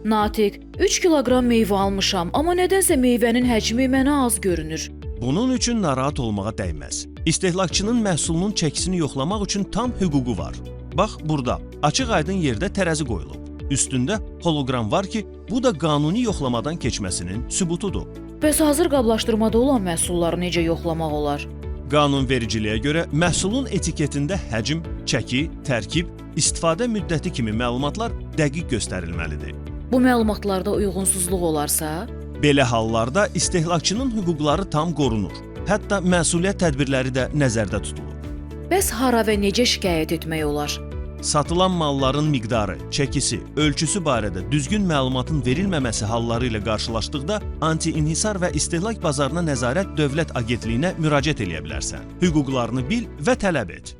Natiq, 3 kiloqram meyvə almışam, amma nədənsə meyvənin həcmi mənə az görünür. Bunun üçün narahat olmağa dəyməz. İstehlakçının məhsulunun çəkisini yoxlamaq üçün tam hüququ var. Bax burada açıq-aydın yerdə tərəzi qoyulub. Üstündə holoqram var ki, bu da qanuni yoxlamadan keçməsinin sübutudur. Bəs hazır qablaşdırmada olan məhsulları necə yoxlamaq olar? Qanunvericiliyə görə məhsulun etiketində həcm, çəki, tərkib, istifadə müddəti kimi məlumatlar dəqiq göstərilməlidir. Bu məlumatlarda uyğunsuzluq olarsa, Belə hallarda istehlakçının hüquqları tam qorunur. Hətta məsuliyyət tədbirləri də nəzərdə tutulur. Bəs hara və necə şikayət etmək olar? Satılan malların miqdarı, çəkisi, ölçüsü barədə düzgün məlumatın verilməməsi halları ilə qarşılaşdıqda Anti-İnhisar və İstehlak Bazarına Nəzarət Dövlət Agentliyinə müraciət eləyə bilərsən. Hüquqlarını bil və tələb et.